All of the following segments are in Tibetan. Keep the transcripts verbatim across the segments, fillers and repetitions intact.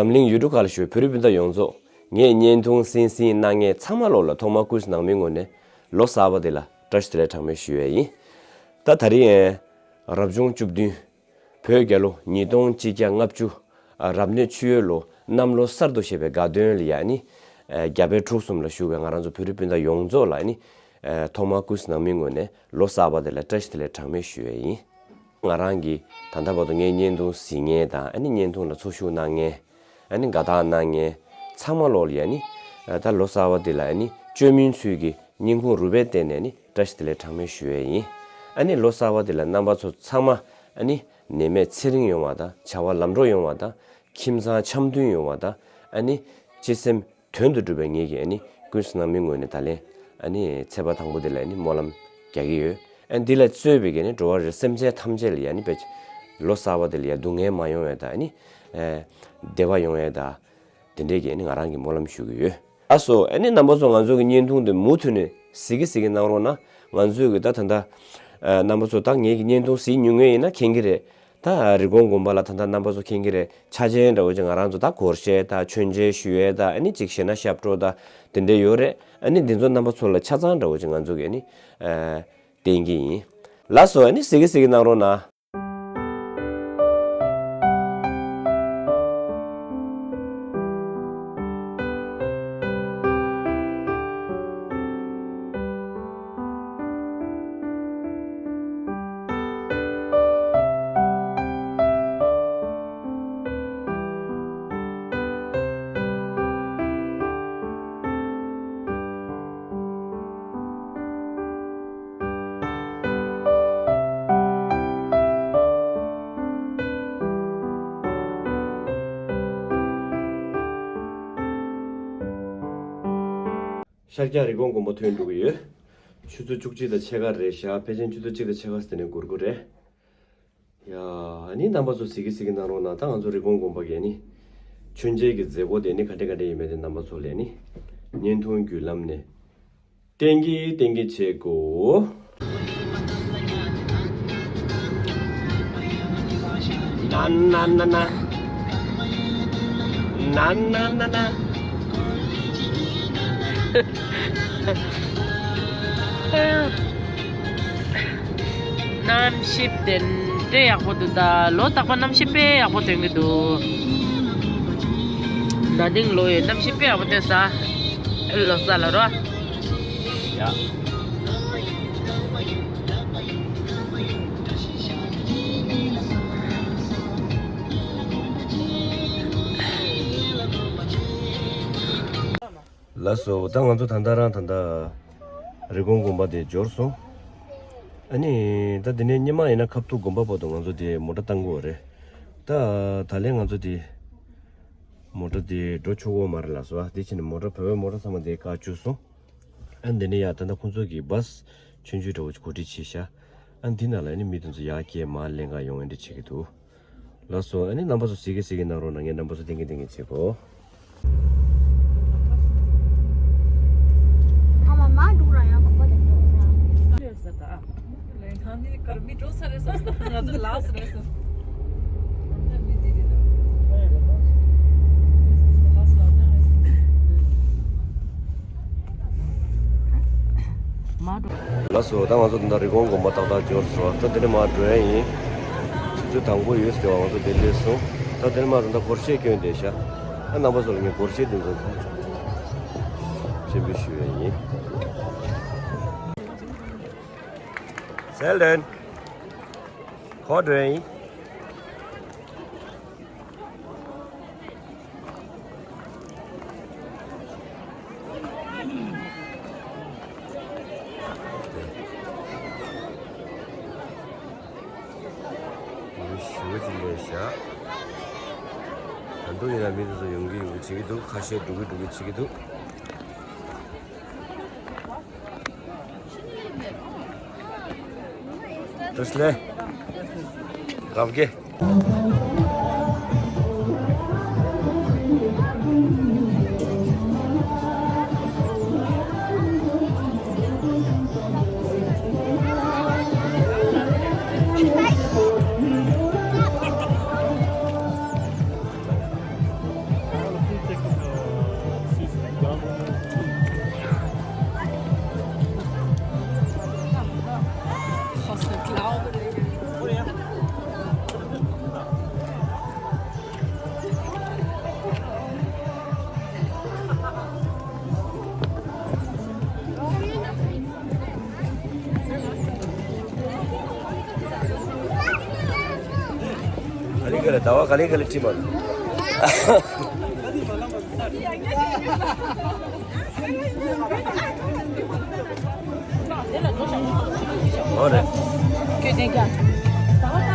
འཛམ་གླིང་ཡུལ་གྲུ་ཁག་ལ་བཞུགས་བོད་རིགས་སྤུན་ཟླ་ཡོངས་རྫོགས། ངས་བརྙན་ཐུང་གསན་གཟིགས་གནང་མཁན་ཚང་མ་ལོག་ལ་ཐོག་མར་ཀུན་གཟིགས་ནང་མིའི་ངོས་ནས་ལོ་གསར་པ་འདི་ལ་བཀྲ་ཤིས་བདེ་ལེགས་གྲངས་མེད་ཞུ་ཡས་ཡིན། ད་ད་རིང་རབ་བྱུང་བཅུ་བདུན། བོད་རྒྱལ་ལོ་ཉིས་སྟོང་གཅིག་བརྒྱ་ལྔ་བཅུ། རབ་གནས་ཆུ་ཡོས་ལོ་གནམ་ལོ་གསར་དུ་བཞད་པའི་དགའ་སྟོན་ལ་ཡ་ནི། རྒྱ་བལ་འབྲུག་གསུམ་ལ་བཞུགས་པའི་ང་རང་ཚོ་བོད་རིགས་སྤུན་ཟླ་ཡོངས་རྫོགས་ལ་ནི། ཐོག་མར་ཀུན་གཟིགས་ནང་མིའི་ངོས་ནས་ལོ་གསར་པ་འདི་ལ་བཀྲ་ཤིས་བདེ་ལེགས་གྲངས་མེད་ཞུ་ཡས་ཡིན། ང་རང་གིས་ད་ལྟ་བར་དུ་ངའི་བརྙན་ཐུང་གཟིགས་མཁན་དང་ཨ་ནི་བརྙན་ཐུང་ལ་འཚོ་བཞུགས་གནང་མཁན། ཨ་ནི་དགའ་རྟགས་གནང་མཁན་ཚང་མ་ལོག་ལ་ཡ་ནི། ད་ལོ་གསར་པ་འདི་ལ་ཨ་ནི་བཅོས་མིན་ཚུལ་གྱིས་སྙིང་ཁུང་རུས་པའི་གཏིང་ནས་ནི་བཀྲ་ཤིས་བདེ་ལེགས་གྲངས་མེད་ཞུ་ཡས་ཡིན། ཨ་ནི་ལོ་གསར་པ་འདི་ལ་རྣམ་པ་ཚོ་ཚང་མ་ཨ་ནི་ནད་མེད་ཚེ་རིང་ཡོང་བ་དང་བྱ་བ་ལམ་འགྲོ་ཡོང་བ་དང་ཁྱིམ་ཚང་འཆམ་མཐུན་ཡོང་བ་དང་ཨ་ནི་སྤྱི་སེམས་དོན་དུ་འགྲུབ་པའི་ངེད་ཀྱིས་ཨ་ནི་ཀུན་གཟིགས་ནང་མི་ངོས་ནས་ད་ལན་ཨ་ནི་ཚེས་པ་དང་པོ་འདི་ལ་ཨ་ནི་སྨོན་ལམ་རྒྱག་གི་ཡོད། ཨ་ནི་འདི་ལ་གཙོས་པའི་གི་ནི་འགྲོ་བ་རེ་སེམས་ཅན་ཐམས་ཅད་ལ་ཡ་ནི་བེད་ལོ་གསར་པ་འདི་ལ་ཡ་སྡུག་བསྔལ་མ་ཡོང་བའི་དང་ཨ་ནི་བདེ་བ་ཡོང་བའི་དང་དེ་འདྲས་ཀྱི་ཨ་ནི་ང་རང་གིས་སྨོན་ལམ་ཞུ་གི་ཡོད། ཨ་སོ་ཨ་ནི་རྣམ་པ་ཚོ་ང་ཚོ་གི་བརྙན་ཐུང་འདི་མུ་མཐུད་ནས་གཟིགས་གི་གཟིགས་གི་གནང་རོགས་གནང་། ང་ཚོས་གི་ད་ད་ལྟ་རྣམ་པ་ཚོ་ད་ངེད་ཀྱི་བརྙན་ཐུང་གཟིགས་མྱོང་མཁན་ཡིན་ན་མཁྱེན་གི་རེད། ད་རི་ཀོན་དགོན་པ་ལ་ད་ལྟ་རྣམ་པ་ཚོ་མཁྱེན་གྱི་རེད། ཆ་ཆེན་འདྲ་བོ་ཅིག་ང་རང་ཚོ་ད་སྒོར་གཞས་ད་མཆོད་མཇལ་ཞུ་ཡས་ད་ཨ་ནི་ཅིག་གཞས་སྣ་ཞབས་བྲོ་ད་དེ་འདྲས་ཡོད་རེད། ཨ་ནི་འདི་ཚོ་རྣམ་པ་ཚོ་ལ་ཆ་ཚང་འདྲ་བོ་ཅིག་ང་ཚོ་གིས་ཨ་ནི་བསྟན་གྱི་ཡིན། ལགས་སོ་ཨ་ནི་གཟིགས་གི་གཟིགས་གི་གནང་རོགས་གནང་། ཤར་རྒྱག་རི་ཀོན་དགོན་པ་ཐོན་འགྲོ་གི་ཡོད། ཆུ་ཚོད་བཅུ་གཅིག་དང་ཕྱེད་ཀ་རེད་ཤག་ཕལ་ཆེར་ཆུ་ཚོད་གཅིག་དང་ཕྱེད་ཀ་ཙམ་ནས་འགོར་གི་རེད། ཡ། ཨ་ནི་རྣམ་པ་ཚོ་གཟིགས་གི་གཟིགས་གི་གནང་རོགས་གནང་། ད་ང་ཚོ་རི་ཀོན་དགོན་པ་གི་ཨ་ནི་མཆོད་མཇལ་གྱི་མཛད་སྒོ་དེ་ནི་ག་འདྲ་ག་འདྲ་ཡིན་མིན་དེ་རྣམ་པ་ཚོ་ལ་ནི་བརྙན་ཐུང་བརྒྱུད་ལམ་ནས་བསྟན་གྱི་བསྟན་གྱི་བྱེད་དགོས། ན་ན་ན་ན། ན་ན་ན་ན། གནམ་གཤིས་དེ་འདྲ་ཡག་པོ་འདུག་ད་ལོ་རྟག་པར་གནམ་གཤིས་དཔེ་ཡག་པོ་ཐོན་གྱི་འདུག་ན་ནིང་ལོ་ཡི་གནམ་གཤིས་དཔེ་ཡག་པོ་ཐོན་ས། ལོ་གསར་ལ་རོ། ཡ། ལགས་སོ། ད་ང་ཚོ་ད་ལྟ་རང་ད་ལྟ་རི་ཀོན་དགོན་པ་དེ་འབྱོར་སོང་། ཨ་ནི་ད་འདི་ནས་སྔོན་མ་ཡིན་ན་ཁ་ཐུག་དགོན་པ་བར་དུ་ང་ཚོ་དེ་མོ་ཊ་བཏང་དགོས་རེད། ད་ད་ལན་ང་ཚོ་དེ་མོ་ཊ་དེ་འགྲོ་ཆོག་གི་མ་རེད་ལགས་སོ། དེ་ཕྱིན་ནས་མོ་ཊ་བོད་པའི་མོ་ཊ་ཚང་མ་དེ་བཀག་བཅུག་སོང་། ཨ་འདི་ནས་ཡ་ད་ལྟ་ཁོང་ཚོ་གི་བཱས་ཆུང་ཆུང་འདྲ་བོ་ཅིག་གོ་སྒྲིག་བྱས་ཤག་ཨ་འདི་ནང་ལ་ཨ་ནི་མི་དེ་ཚོ་ཡར་སྐྱེལ་མར་ལེན་ག་ཡོང་ཡ་འདྲ་བྱེད་ཀྱི་འདུག་ལགས་སོ། ཨ་ནི་རྣམ་པ་ཚོ་གཟིགས་གི་གཟིགས་གི་གནང་རོགས་གནང་། ངས་རྣམ་པ་ཚོ་བསྟན་གི་བསྟན་གི་བྱེད་གོ། ཨ་མ་མ་འགྲོ་ར་ཡང་ཁོ་པ་དེ་འགྲོ་ར། ལས་ད་ད། ལས་ད་ནི་གར་མི་འགྲོ་ས་རེད་ས། ང་ཚོ་ལགས་རེད་ས། ད་མི་དེ་རེད་ད། ལགས་ལགས་ད་རེད་ས། མ་འགྲོ། ལགས་སོ། ད་ང་ཚོ་ད་ལྟ་རི་ཀོན་དགོན་པ་ཏག་ཏག་འབྱོར་སོང་། ད་དེ་ནས་མར་འགྲོ་ཡ་ཡིན། ཆུ་ཚོད་དང་པོ་ཡོད་ཟེར་བ་ང་ཚོ་དེ་སླེབས་སོང་། ད་དེ་ནས་མར་ད་ལྟ་སྒོར་གཞས་སྐྱོན་བསྡད་ཤག་ཨ་རྣམ་པ་ཚོ་ལ་ངས་སྒོར་གཞས་འདི་ཚོ་སྤྱན་འབུལ་ཞུ་ཡ་ཡིན། ཟེར་ལན། ཁོ་འགྲོ་ཡ་ཡིན། མི་ཞེ་པོ་ཅིག་སླེབས་ཤག་ད་དུང་ཡིན་ན་མི་དེ་ཚོ་ཡོང་གི་ཡོང་གི་བྱེད་ཀྱི་འདུག་ཁ་ཤས་འགྲོ་གི་འགྲོ་གི་བྱེད་ཀྱི་འདུག་ཏོ་སི་ལེ། རབ་རྒྱས། ཟླ་བ་ག་ལེ་ག་ལེ་ཁྲིད་མ། འོ་རེད། ཁྱོད་བསྟན་རྒྱ།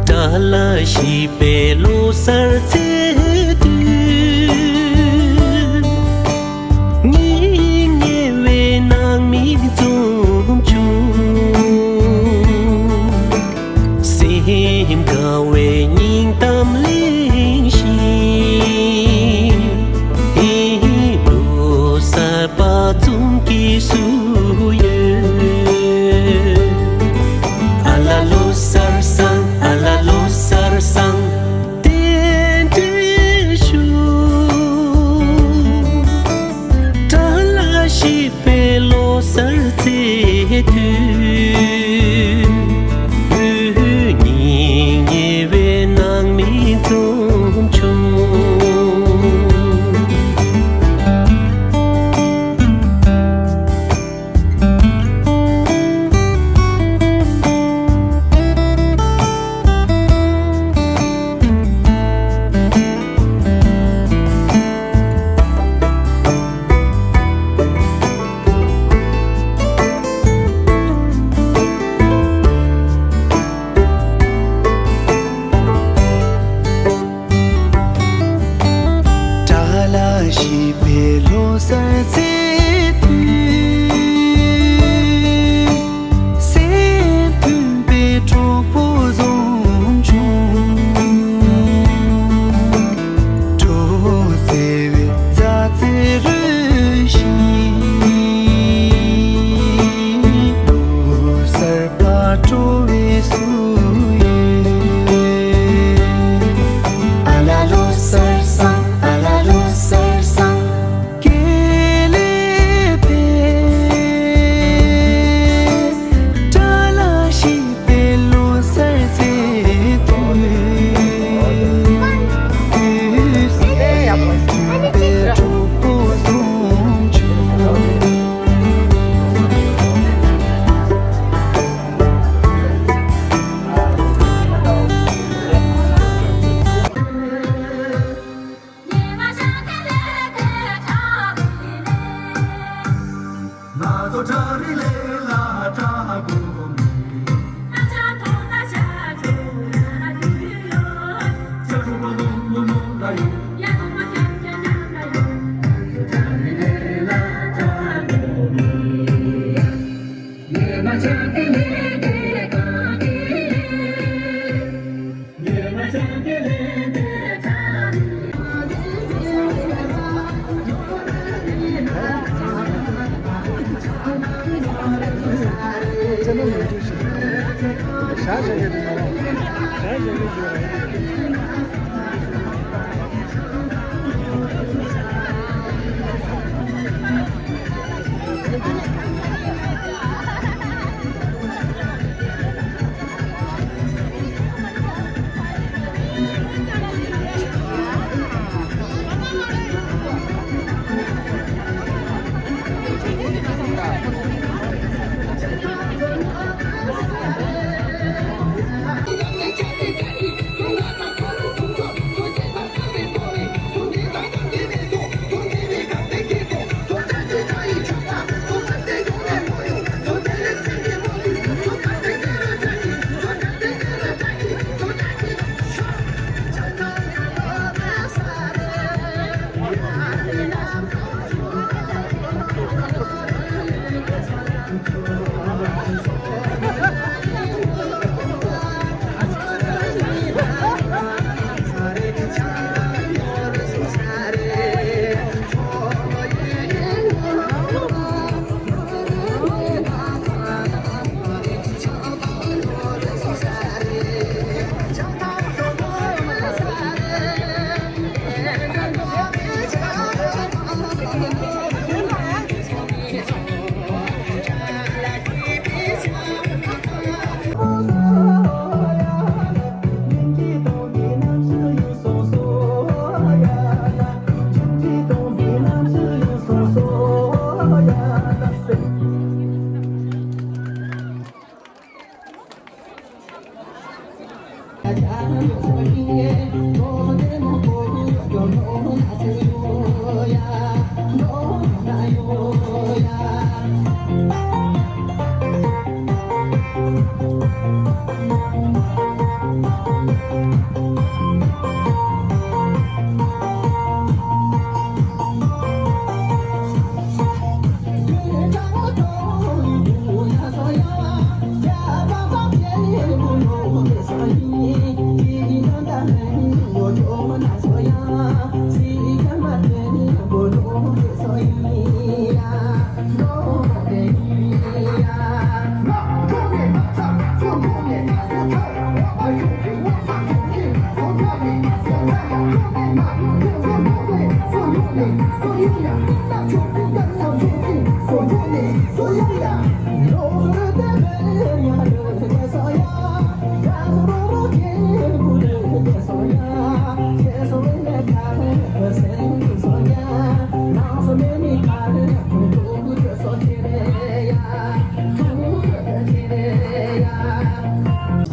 དགྲ་ལ་ཞིག་པའི་ལོ་གསར་ཚེས་དུས། སྙིང་ཉེ་བའི་ནང་མི་འཛོམས་བྱུང་། སེམས་དགའ་བའི་སྙིང་གཏམ་གླེང་བཞིན། ལོ་གསར་པ་འཛོམས་སྐྱིད་སུ་ཡོད། ཨ་ལ་ལོ་གསར་བཟང་། ཨ་ལ་ལོ་གསར་བཟང་། རྟེན་འབྲེལ་ཞུ། དགྲ་ལ་ཞིག་པའི་ལོ་གསར་ཚེས་དུས། སྙིང་ཉེ་བའི་ནང་མི་འཛོམས་བྱུང་། དགྲ་ལ་ཞིག་པའི་ལོ་གསར་ཚེས་དུས། སེམས་མཐུན་པའི་གྲོགས་པོ་འཛོམས་བྱུང་། སྤྲོ་བའི་མཛའ་བརྩེ་རོལ་བཞིན། ལོ་གསར་པ་སྤྲོ་བའི་སུ་ཡོད། ཨ་ལ་ལོ་གསར་བཟང་། ཨ་ལ་ལོ་གསར་བཟང་། དགེ་ལེགས་འཕེལ། དགྲ་ལ་ཞིག་པའི་ལོ་གསར་ཚེས་དུས། དུས་གསུམ་པའི་གྲོགས་པོ་འཛོམས་བྱུང་།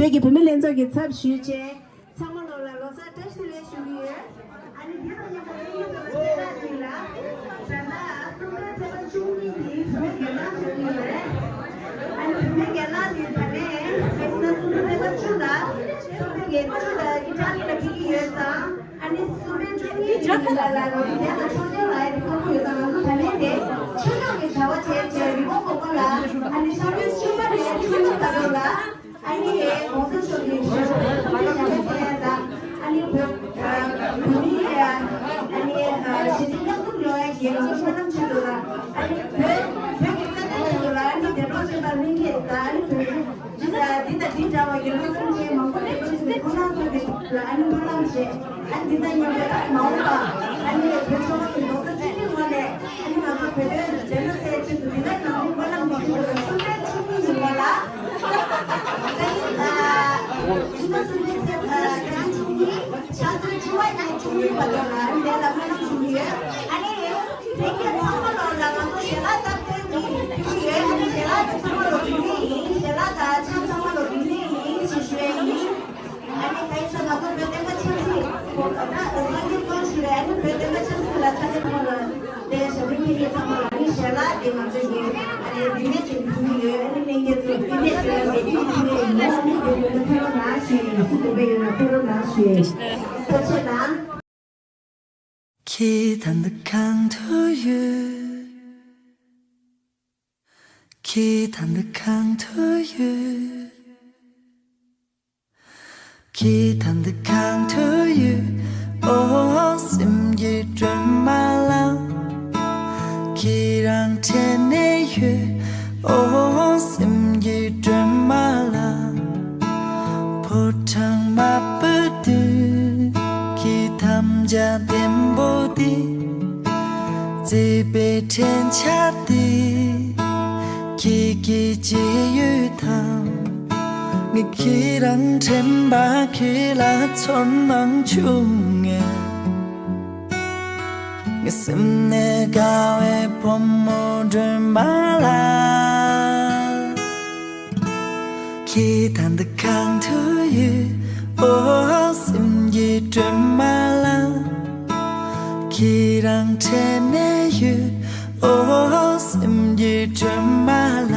བོད་ཀྱི་བུད་མེད་ལྷན་ཚོགས་ཀྱི་ཚབ་ཞུས་བྱས། ཚང་མ་ལོ་ལ་ལོ་གསར་བཀྲ་ཤིས་བདེ་ལེགས་ཞུ་གི་ཡོད། ཨ་ནི་དེ་དང་མཉམ་དུ་ཨ་ནི་ང་ཚོ་ཚེས་གྲངས་གཉིས་ལ་ད་ལྟ་གསུམ་པའི་ཚེས་པ་བཅུ་གཉིས་ཉིན་བུད་མེད་སྒེར་ལངས་བྱེད་ཀྱི་ཡོད་རེད། ཨ་ནི་བུད་མེད་སྒེར་ལངས་དེ་ད་ནས་ཁ་སང་གསུམ་པའི་ཚེས་པ་བཅུ་ལ་གསུམ་པའི་བཅུ་ལ་ཨི་ཊ་ལི་ལ་ཕེབས་ཀྱི་ཡོད་ཙང་། ཨ་ནི་གསུམ་པའི་བཅུ་གཉིས་ཉིན་ལ་ལ་རོ་ལི་ཡ་དང་ཆོས་སྐྱོང་ལ་ཡ་དེ་ཁག་པོ་ཡོད་ཙང་། ང་ཚོ་ད་ལན་དེ་ཆོས་སྐྱོང་གི་བྱ་བ་བྱས་བྱས་རི་བོ་གོང་མ་ལ་ཨ་ནི་ཤར་པའི་ཆོས་པ་རེད། ཆོས་སྐྱོང་ད་རོ་ལ། ཨ་ནི་གོང་ས་མཆོག་གི་ཞབས་པད་བརྟན་དང་། ཨ་ནི་བོད་ཨ་བོད་མིའི་ཨ་ནི་ཨ་ཞི་བདེ་མཉམ་འཛོམས་ཡོང་ཡ་གི་ང་ཚོ་སྨོན་ལམ་བྱེད་འདུག་ལ། ཨ་ནི་བོད་བོད་ཀྱི་རྩ་དོན་ཆེད་དུ་ལ་ཨ་ནི་བདེན་པ་ཅན་དང་ལྷན་སྐྱེས་དང་། ཨ་ནི་བོད་འདི་དང་འདི་འདྲ་བ་གི་ལྷག་བསམ་ཅན་མང་པོ་སླེབས་ཕྱིན་ནས་ཁོང་རྣམ་ཚོ་གི་ལ་ཨ་ནི་སྨོན་ལམ་བྱེད། ཨ་ནི་འདི་ལྟར་མཉམ་དུ་ད་མ་འོངས་པ་ཨ་ནི་བོད་ཆོལ་ཁ་གསུམ་རྡོག་རྩ་གཅིག་སྒྲིལ་ངང་ནས་ཨ་ནི་ང་ཚོ་བོད་དོན་བདེན་མཐའ་གསལ་ཆེད་དུ་འདི་ལྟར་ནང་མི་སྨོན་ལམ་གྱི་ཆེད་དུ་གསུམ་པའི་བཅུ་གཉིས་ཉིན་མོ་ལ། ད་ཡིན་ཨ་ཕྱི་ཟླ་གསུམ་པའི་ཚེས་ཨ་ཏ་རིག་བཅུ་གཉིས། ཆུ་ཚོད་བཅུ་པ་ནས་བཅུ་གཉིས་བར་དུ་ལ་ཨ་ནི་དེ་ལ་སྨོན་ལམ་ཞུ་གི་ཡོད། ཨ་ནི་ལྷན་རྒྱས་ཚང་མ་ལོ་ལ་ང་ཚོ་ཞལ་ལག་སྟབས་བསྟུན་གྱིས་ཕུལ་གྱི་ཡོད། ཨ་ནི་ཞལ་ལག་དེ་ཚང་མ་ལོ་རིན་མེད་ཡིན། ཞལ་ལག་དང་ཆང་ཚང་མ་ལོ་རིན་མེད་ཡིན་ཞེས་ཞུ་ཡ་ཡིན། ཨ་ནི་ད་ཡིན་ཙང་ང་ཚོ་བོད་བསྟན་པ་ཆབ་སྲིད་ད་སངས་རྒྱས་གཙོ་བྱས་པའི་ཨ་ནི་བོད་བསྟན་པ་ཆབ་སྲིད་ལ་ཕྱག་ལས་གནང་བ་དེ་ཞབས་འདྲེན་མཁན་གྱི་ཚང་མ་ལ་ཨ་ནི་ཞལ་ལག་དེ་ང་ཚོ་ཡིན། ཨ་ནི་རིན་མེད་ཅིག་ཕུལ་གྱི་ཡོད། ཨ་ནི་ལྷན་རྒྱས་ཚོ་རིན་མེད་ཅིག་ལ་མེད་ཀྱི་ཕུལ་གྱི་ཡོད། ཨ་ནི་དེ་ལ་ཕེབས་རོགས་གནང་ཞུ་ཡིན། སུ་དགོས་པ་ཡོད་ན་ཕེབས་རོགས་གནང་ཞུ་ཡིན། ཐུགས་རྗེ་གནང་། ཁྱེད་ད་ལྟ་གང་དུ་ཡོད། ཁྱེད་ད་ལྟ་གང་དུ་ཡོད། ཁྱེད་ད་ལྟ་གང་དུ་ཡོད། ཨོ་སེམས་ཀྱི་སྒྲོན་མ་ལ། ཁྱེད་རང་དྲན་ནས་ཡོད། ཨོ་སེམས་ཀྱི་སྒྲོན་མ་ལ། ཕོ་བྲང་དམར་པོའི་མདུན་གྱི་དམ་བཅའ་བརྟན་པོ་འདི། བརྩེ་བའི་འཕྲིན་བཅར་འདི། ཁྱེད་ཀྱི་མཇལ་ཡུལ་དང་། ངས་ཁྱེད་རང་དྲན་པ། ཁྱེད་ལ་ཚོར་སྣང་བྱུང་ངས། ངའི་སེམས་ནས་དགའ་བའི་བུ་མོ་སྒྲོལ་མ་ལགས། ཁྱེད་ད་ལྟ་གང་དུ་ཡོད། ཨོ་སེམས་ཀྱི་སྒྲོལ་མ་ལགས། ཁྱེད་རང་དྲན་ནས་ཡོད། ཨོ་སེམས་ཀྱི་སྒྲོལ་མ་ལགས།